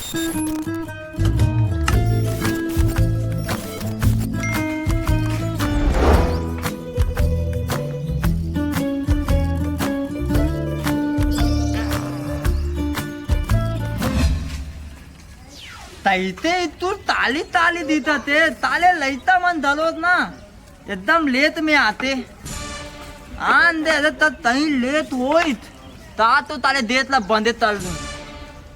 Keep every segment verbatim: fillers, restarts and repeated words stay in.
तइते तू ताली ताली दीता ते, ताले लइता मन दलोत ना, एकदम लेत में आते। आन दे, अरे त तई लेत होइत, ता तो ताले देत ला बंदे तल दूं।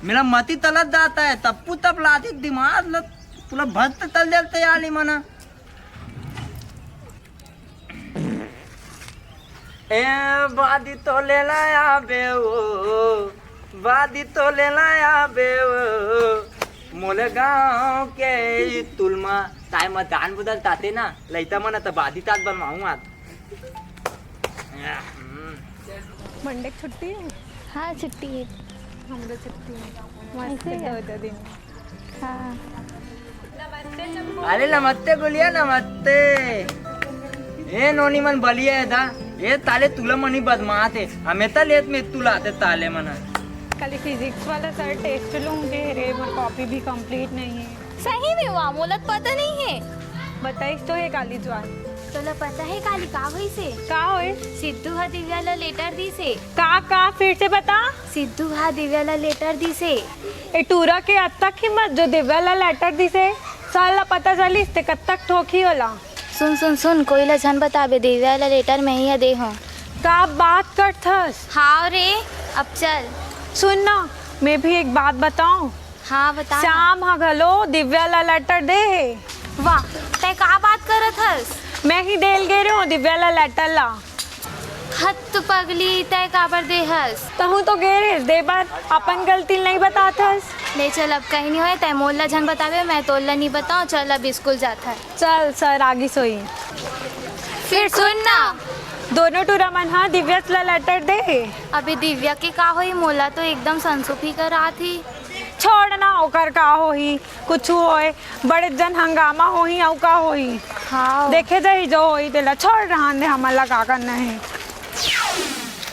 मेरा मती तलत जाता है, तप्पू तप लाती दिमाग ल पूरा भत्त तल देते आली मना। ए बादी तो ले लाया बे ओ, बादी तो ले लाया बे ओ, मोले गाँव के ई तुलमा। ताय म दान बदल ताते ना, लइता मन त बादी तात बनवाऊँ आत। हम्म। मंडे के छुट्टी है? हाँ, छुट्टी है। हमरो छुट्टी है। मस्त ऐसे है। दो, दो दिन। हाँ। अरे नमस्ते गुलिया, नमस्ते। ए नोनी मन बलिया है दा। ए ताले तुला मनी बदमाश है। हमें ता लेत में तुला आते ताले मन। कल फिजिक्स वाला सर टेस्ट लूंगे रे, मोर कॉपी भी कंप्लीट नहीं है। सही में वा, मोला त पता नहीं है। बताइस तो हे काली जुआर। तोला पता है काली का होइस हे? का होइस? सिद्धू हा दिव्या ला लेटर दिस हे। का, का? फिर से बता। सिद्धू हा दिव्या ला लेटर दिस हे। ए टूरा के अतक हिम्मत जो दिव्या ला लेटर दिस हे। सर ला पता चलिस ते कतक ठोकी ओला। सुन, सुन, सुन, कोई ला झन बताबे, दिव्या ला लेटर मैं ही दे हूँ। का बात करथस? हाँ रे, अब चल। सुन ना, मैं भी एक बात बताऊं? हाँ, बता ना। श्याम ह घलो दिव्या ला लेटर दे हे। वाह, तै का बात करत हस? मैं ही देल गे रेहेंव दिव्या ला लेटर ला। हत पगली, तै काबर दे हस? तहूँ तो गे रेहेस दे बर, अपन गलती ल नइ बतात हस। ले चल, अब कहीं नहीं होय, तै मोला झन बताबे, मैं तोला नहीं बताऊँ। चल, अब स्कूल जात हन। चल, सर आगिस होही। फिर सुन ना। दोनों टूरा मन ह दिव्या ला लेटर दे हे। अभी दिव्या के का होही, मोला तो एकदम संसु फिकर आत ही। छोड़ ना, ओकर का होही, कुछु होय, बड़े जन हंगामा होही, अउ का होही। हाँ। देखे जाही जो होही तेला, छोड़ रहन दे, हमन ला का करना हे।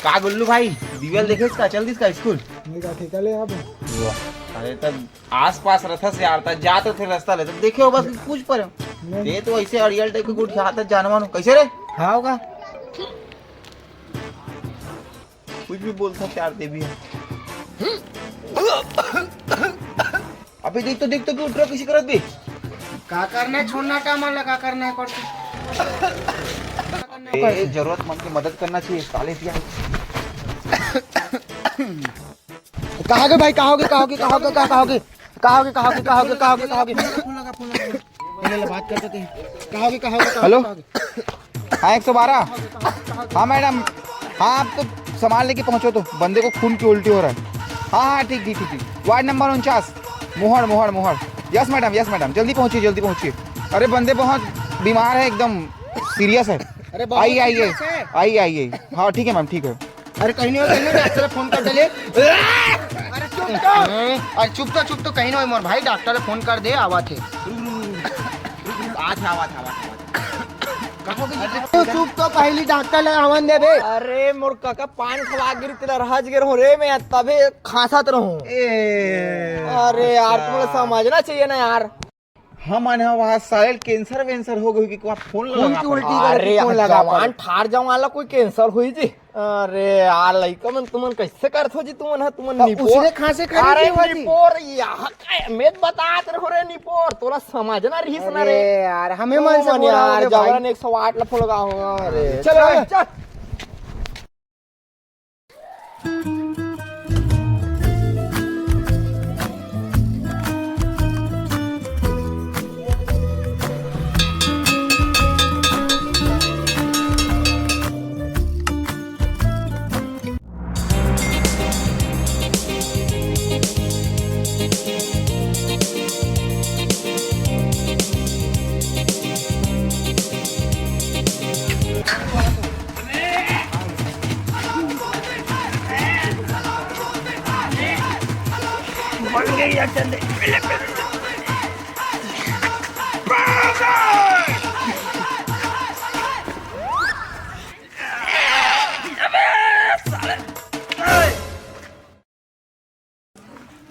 का गुल्लू भाई, दिव्या ल देखेस का, चल दिस का स्कूल? नहीं का, ठीक है, ले अब। वाह, अरे तब आसपास रथस यार, त जात रथे रस्ता ले, त देखे हो बस पूछ पर। नहीं। ये तो ऐसे अड़ियल टाइप के कुछ हाथ जानवर हो। कैसे रे? हाँ होगा। कुछ भी बोल सकते यार, देवी है। अबे देख तो, देख तो, कि उठ रहा किसी करत भी। का करना है, छोड़ना का मन लगा करना है, कर। ए, जरूरतमंद की मदद करना चाहिए, साले दिया। कहाँ गए भाई, कहाँ हो गए, कहाँ हो गए, कहाँ हो गए, कहाँ, कहाँ हो गए? कहाँ हो गए, कहाँ हो गए, कहाँ हो गए, कहाँ हो गए, कहाँ हो गए? फोन लगा, फोन लगा। ले, ले, बात करते थे। कहाँ हो गए, कहाँ हो गए, कहाँ हो गए, हेलो? कहाँ हो गए? हाँ, एक सौ बारह। हाँ, मैडम। हाँ, आप तो सामान लेके पहुँचो तो, बंदे को खून की उल्टी हो रहा है। हाँ, हाँ, ठीक, ठीक, ठीक, ठीक। वार्ड नंबर उनचास, मोहड़, मोहड़, मोहड़। यस मैडम, यस मैडम, जल्दी पहुँचिए, जल्दी पहुँचिए। अरे, बंदे बहुत बीमार है, एकदम सीरियस है। अरे, बहुत आइए, आइए, सीरियस है। आइए, आइए। हाँ, ठीक है मैम, ठीक है। अरे कहीं नहीं हो, कहीं नहीं हो, डॉक्टर ला फोन कर दे ले। अरे चुप तो। अरे चुप तो, चुप तो, कहीं नहीं हो मोर भाई, डॉक्टर ला फोन कर दे, आवा थे। आवा थे, आवा थे, आवा थे। कहाँ गई? अरे चुप तो, पहली डॉक्टर ला आवन दे बे। अरे मोर काका पान खवा गिर तेला रहज गिर हो रे, मैं तबे खांसत रहूं। ए, अरे यार, तुमने समझना चाहिए ना यार। हमन ह वहाँ साले कैंसर वैंसर हो गई कि वहाँ फोन फोन लगा की उल्टी पर। करे अरे कि फोन यार, लगा जवान पर। ठार जवान ला कोई कैंसर हुई जी। अरे यार लइका मन तुमन कैसे करत हो जी, तुमन ह, तुमन त निपोर। उसने खांसे करे अरे जी, वो जी। निपोर यहाँ का मैं बतात रहो रे निपोर, तोला समझना रहिस ना अरे रे। यार, हमें मन से तुमन बोला यार, होगे भाई। जबरन एक सौ आठ ला फोन लगा हो। अरे चलो, चल। चल।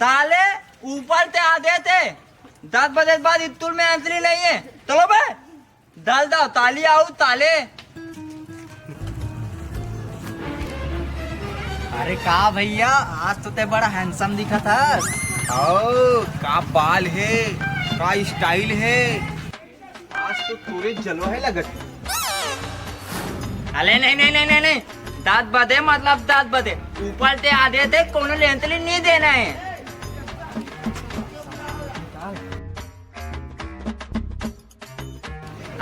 ताले ऊपर ते आ देते। दस बजे के बाद इतुल में अंजलि नहीं है। चलो बे, दल दाव, ताली आऊ ताले। अरे का भैया, आज तो ते बड़ा हैंडसम दिखत हस। ओ, का बाल हे, का स्टाइल हे। आज तो तोरे जलवा हे लगत हे। अले नहीं, नहीं, नहीं, नहीं, नहीं। दांत बदे मतलब दांत बदे। ऊपर ते आधे ते कोनो लेंतली नहीं देना है।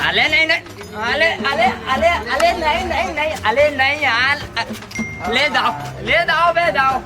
अले नहीं, नहीं। अले, अले, अले, अले नहीं, नहीं, नहीं। अले नहीं यार। ले जाओ, ले जाओ बे, जाओ।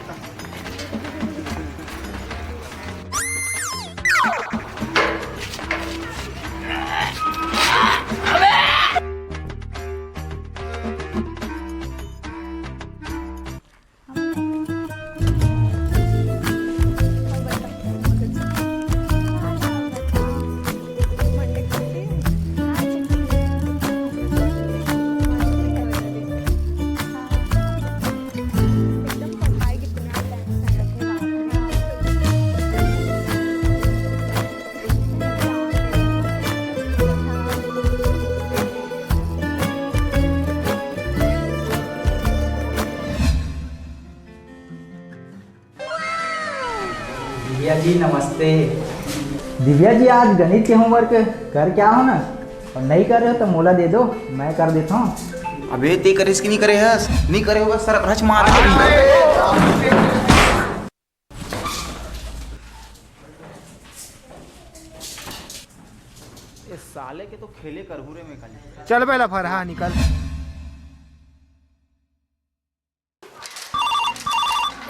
दिव्या जी, नमस्ते। दिव्या जी, आज गणित के होमवर्क करके आओ ना, और नहीं कर रहे हो तो मोला दे दो, मैं कर देता हूँ। अबे, ते करिस कि नहीं करे हस? नहीं करे होगा, सर, रच मार। इस साले के तो खेले करहूरे में कल। चल बे लफर, हाँ, निकल।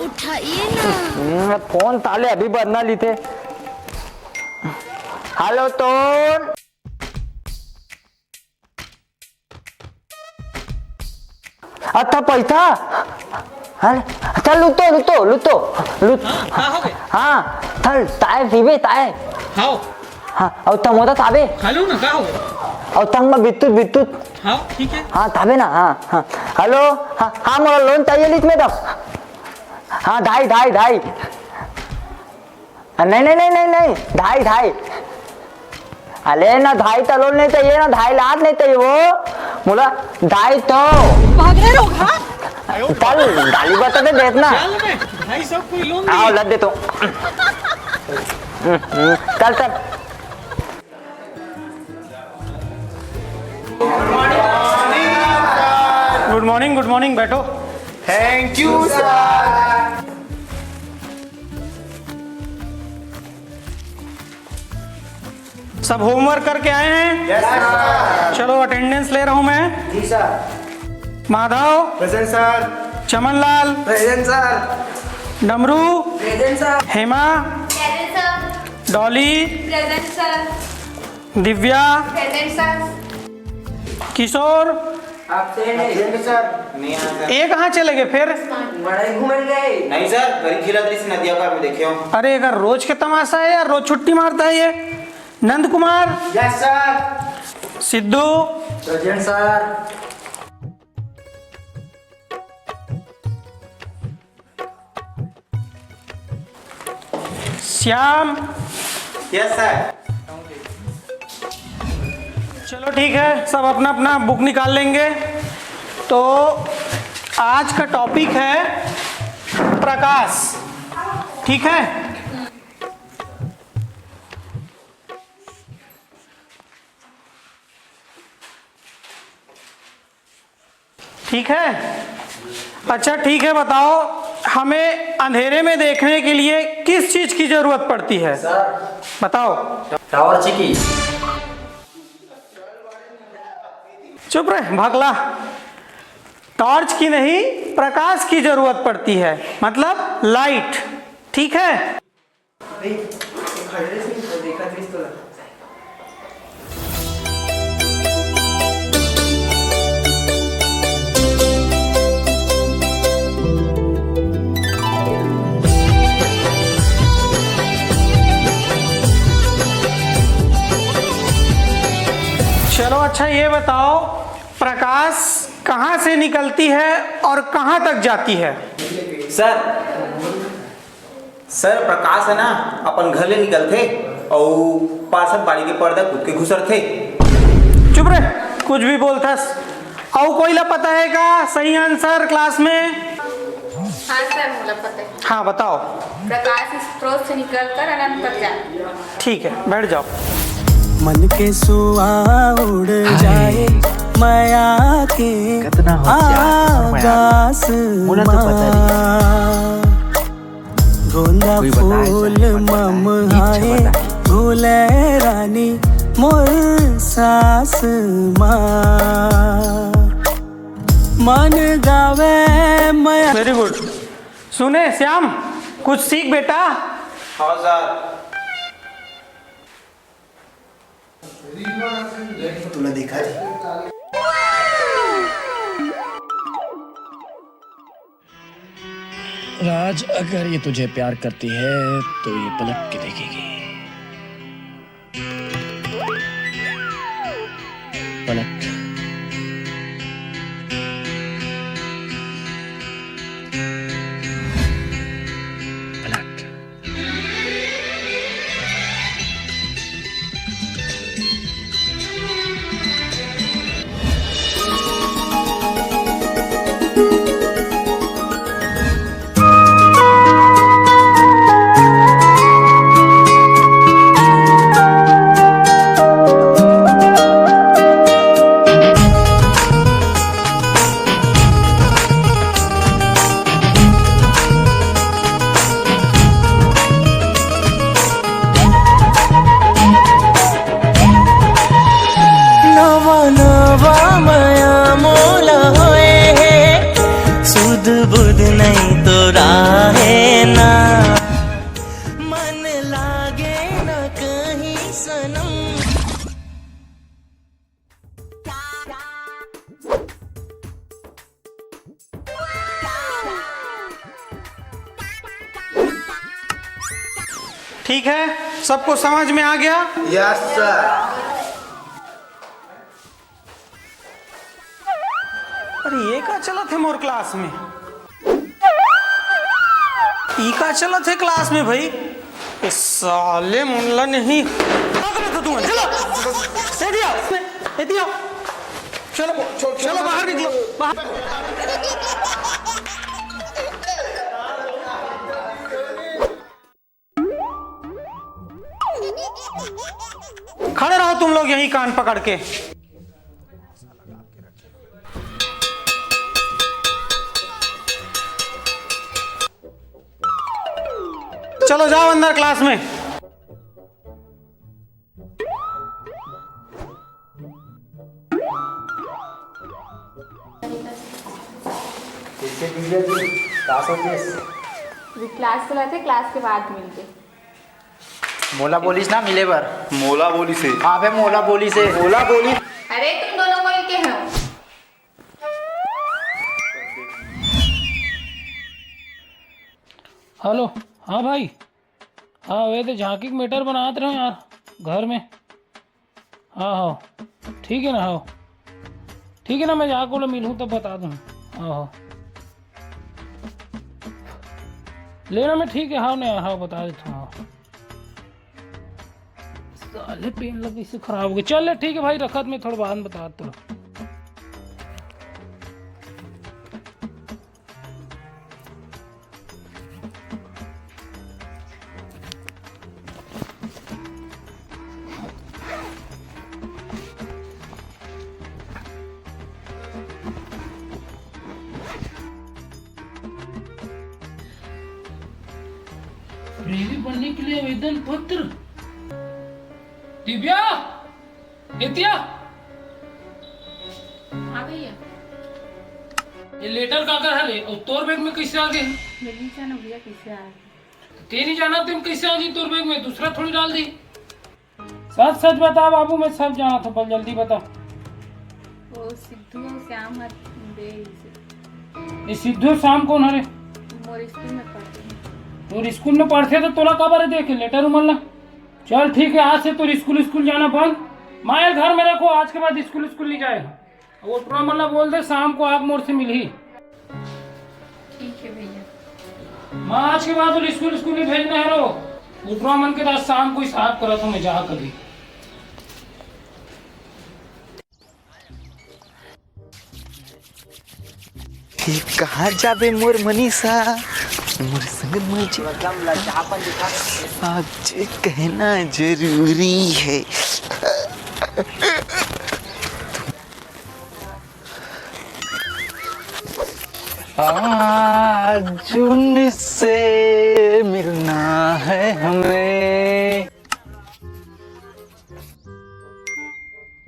उठाइए ना। हम्म, फोन ताले अभी बरना लीथे। हेलो, तोन। अत्था पैसा। अरे, चल, लुतो, लुतो, लुतो, लुत-, हाँ, का हो गए? हाँ, थल, ताए पीबे, ताए। हाओ। हाँ, और तमोदा ताबे। हेलो ना, का हो गए? और तंग बित्तुत, बित्तुत। हाँ, ठीक है। हाँ, ताबे ना, हाँ, हाँ। हेलो, हाँ, हाँ, मोला लोन चाहिए लीत मैडम। हाँ, ढाई, ढाई, ढाई। नहीं, नहीं, नहीं, नहीं, नहीं, ढाई, ढाई। अले ना, ढाई तो लोन नहीं चाहिए ना, ढाई लाख नहीं चाहिए वो। मोला ढाई तो। भाग रहे लोग, हाँ? चल, गाली बता दे, देत ना। चल बे, ढाई सौ कोई लोन आओ, नहीं। लद दे तो। हम्म, हम्म, चल, चल। गुड मॉर्निंग, गुड मॉर्निंग, बैठो। Thank you sir. Sub homework करके आए हैं? Yes sir. चलो, अटेंडेंस ले रहा हूं मैं। जी sir. Madhav. Present sir. Chamanlal. Present sir. Damru. Present sir. Hema. Present sir. Dolly. Present sir. Divya. Present sir. Kishore. आपसे नहीं। आपसे नहीं सर। नहीं आया सर। ये कहाँ चले गए फिर? बड़ा ही घूमन गए। नहीं सर, गरीब खिला दृश्य नदिया का भी देखे हो। अरे, अगर रोज के तमाशा है यार, रोज छुट्टी मारता है ये। Nand Kumar. Yes sir. Sidhu. Present sir. Shyam. Yes sir. चलो ठीक है, सब अपना अपना बुक निकाल लेंगे। तो आज का टॉपिक है प्रकाश, ठीक है? ठीक है, अच्छा ठीक है, बताओ, हमें अंधेरे में देखने के लिए किस चीज की जरूरत पड़ती है? सर। बताओ। टॉर्च की। चुप रहे भकला। टॉर्च की नहीं, प्रकाश की जरूरत पड़ती है, मतलब लाइट। ठीक है। चलो, अच्छा ये बताओ, प्रकाश कहाँ से निकलती है और कहाँ तक जाती है? सर, सर, प्रकाश है ना, अपन घर ले निकलथे अउ पार्षद बाड़ी के पर्दा कूद के घुसरथे। चुप रे, कुछ भी बोलथस। अउ कोई ला पता है का सही आंसर क्लास में? हाँ सर, मोला पता है। हाँ, बताओ। प्रकाश स्रोत से निकलकर अनंत तक जाना। ठीक है, बैठ जाओ। मन के सुआ उड़ हाय। जाए, मया के कितना होशियार और मया। आकाश मोला तो पता नहीं। मा। गोंदा कोई बताए फूल सर, मम इच्छा आहे, बताए। घुले रानी मोर सास मा। मन गावे मया। Very good। सुने श्याम, कुछ सीख बेटा। हाँ सर। तूने देखा जी? राज, अगर ये तुझे प्यार करती है तो ये पलट के देखेगी। पलट। पलट। नवा नवा मया मोला होए हे, सुध बुध नहीं तो राहे ना। मन लागे न कहीं सनम। ठीक है, सबको समझ में आ गया? Yes sir. अरे, ये का चलत हे मोर क्लास में? ई का चलत हे क्लास में भाई? ए साले मुल्ला नहीं। का करत हो तुम? चलो। ए दिया। ए दिया। चलो, चलो, बाहर निकलो। बाहर। खड़े रहो तुम लोग यहीं कान पकड़ के। चलो जाओ अंदर क्लास में। कैसे दिव्या जी, का सोचेस? अभी क्लास चलत हे, क्लास के बाद मिलते। मोला बोलिस ना मिले बर। मोला बोलिस हे। हाँ बे, मोला बोलिस हे। मोला बोलिस। अरे तुम दोनों को के हो? हेलो, हाँ भाई। हाँ, वे तो झांकी के मैटर बनात रहे यार, घर में। हाँ, हाँ, ठीक है ना, हाँ, ठीक है ना, मैं जाके ओला मिलहूँ तब बता दूँ। हाँ, हाँ, लेना मैं, ठीक है, हाँ, नहीं, हाँ, बता देता हूँ, हाँ। साले पेन लग इसे खराब हो गई। चल ले, ठीक है भाई, रखत मैं थोड़ा बाद में बता तोला। प्रेमी बनने के लिए आवेदन पत्र। दिव्या, एतिया। हाँ भैया। ये लेटर काकर हरे? अउ तोर बैग में कैसे आ गए? मैं नहीं जाना भैया कैसे आ गए। ते नहीं जाना, तुम कैसे आ गई तोर बैग में? दूसरा थोड़ी डाल दी। सच सच बता बाबू, मैं सब जाना था, पर जल्दी बता। वो सिद्धू और श्याम हाथ दे ही से। ये सिद्धू और श्याम कौन हरे? मोर स्कूल में पढ़ते हैं। तोर स्कूल में पढ़ते तो तोला काबर दे के लेटर उमन ला? चल ठीक है, आज से तोर स्कूल, स्कूल जाना बंद। मायल घर में रखो, आज के बाद स्कूल, स्कूल नहीं जाए। वो टुरा मन ला बोल दे, शाम को आग मोर से मिलही। ठीक है भैया। आज के बाद स्कूल, स्कूल नहीं भेजना है रो। उपरा मन के तो आज शाम को हिसाब करत हूँ मैं, जा कभी। कि कहाँ जाबे मोर मनीषा, मोर संग मजे। आज कहना जरूरी है। आज उनसे मिलना है हमें।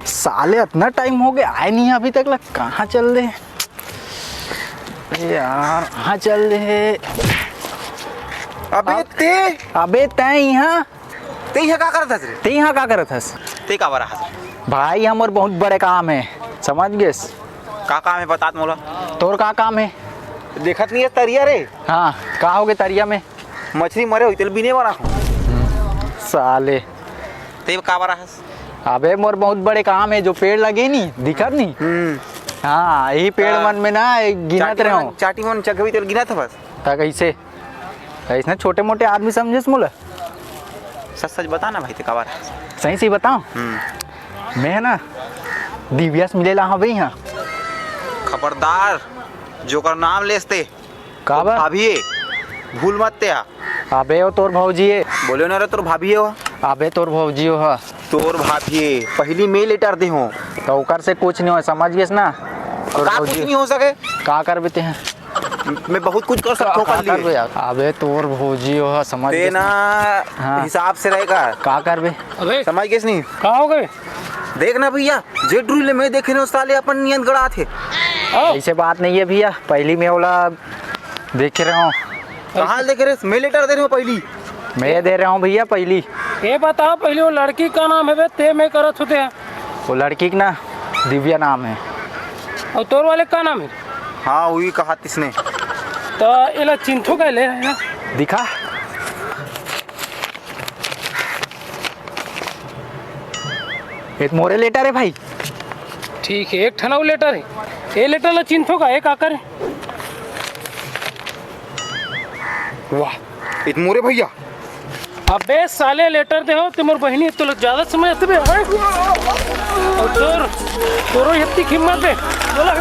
साले अतना टाइम हो गया, आए नहीं अभी तक ला। कहाँ चल दे? अरे यार, कहाँ चल दे? अबे अब ते अबे तैं यहाँ? ते यहाँ का करत हस रे? ते यहाँ का करत हस? ते काबर आहस रे? भाई, हमर बहुत बड़े काम है, समझ गेस? का काम है, बतात मोला। तोर का काम है? देखत नहीं है तरिया रे? हाँ, का होगे तरिया में? मछली मरे होई, तेल बिने वाला हूँ। साले। ते काबर आहस? अबे, मोर बहुत बड़े काम है, जो पेड़ लगे नी, दिखत नी? हम्म। हाँ, यही पेड़ हाँ। मन में ना, एक गिनत चाटी रहे मन, हूँ। चाटी मन चघवी तेल गिनत हवस। ता कैसे? ऐसने छोटे मोटे आदमी समझेस मोला? सच सच बता ना भाई, ते काबर आहस? सही सही बताऊँ? हम्म। मैं है ना, दिव्या से मिले ला हूँ भाई यहाँ। खबरदार, जोकर नाम लेस ते। काबर? भाभी, भूल मत ते हा। अबे, वो तोर भौजी है। बोले ना रे, तोर भाभी है वो। अबे, तोर भौजी हो हा। तोर भाभी है, पहली मैं लेटर दे हूँ। तो ओकर से कुछ नहीं हो, समझ गेस ना? तोर का भौजी कुछ नहीं हो सके? का करबे ते हैं? मैं बहुत कुछ कर सकता हूँ, का, कर का लिए। करबे यार? अबे, तोर भौजी हो हा, समझ ते गेस ना ना? हाँ। हिसाब से रहेगा। का करबे? अबे। समझ गेस नहीं? का हो गए? देख ना भैया, जे ड्रिल में देखे ना, साले अपन नियन गड़ात हे। आओ। ऐसे बात नहीं है भैया, पहली मैं ओला देखे रहे हूँ। कहाँ देखे रहे? मैं लेटर दे रहे हूँ पहली। मैं दे रहा हूँ भैया पहली। ये बताओ पहले, वो लड़की का नाम है बे, ते मैं करत होते हैं? वो लड़की का ना दिव्या नाम है। और तोर वाले का नाम है? हाँ, वही कहा तिसने। तो एला चिंथो का ले ना। दिखा। ये तो मोरे लेटर है भाई। ठीक है, एक ठन अउ लेटर है। ये लेटर ला चिंथो का, एक आकर है। वाह, ये तो मोरे भैया। अबे साले, लेटर दे हो, ते मोर बहिनी, तो लोग ज्यादा समझ आते बे, हैं? और तोर, तोरो इतनी हिम्मत बे। बोला।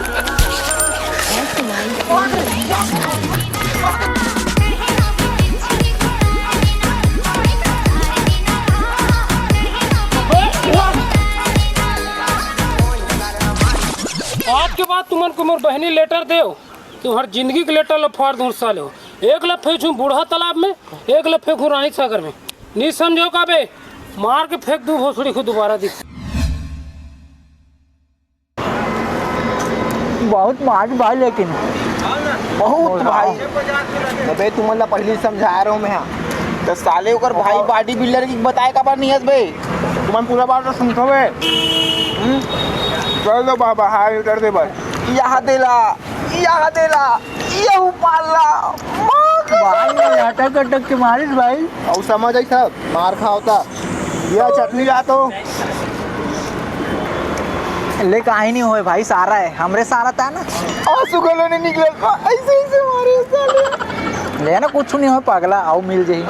आज के बाद तुमन को मोर बहिनी लेटर देव, तुम्हार जिंदगी के लेटर ला फाड़ दूँ साले हो। एक ला फेंकूँ बूढ़ा तालाब में, एक ला फेंकूँ रानी सागर में। नहीं समझो का बे, मार के फेंक दूँ भोसड़ी को दोबारा दिख। बहुत मार भाई, लेकिन बहुत भाई। अबे तुमन ला पहले समझा रहा हूँ मैं, हाँ। तो साले ओकर भाई बॉडी बिल्डर की बताए का बार नहीं हस बे? तुमन पूरा बात तो सुनथो बे। हम्म? चल दो बाबा, हाँ, उतर दे बस। यहाँ देला, यहाँ देला, यहू पाला। भाई, अटक अटक के मारिस भाई। अउ समझ आई सब, मार खावता। ये चटनी ला तो। ले, काहे नहीं होए भाई, सारा है, हमरे सारा था ना। आंसू गले नहीं निकलत बा, ऐसे, ऐसे मारे साले। ले ना, कुछ नहीं होए पगला, आओ मिल जाई।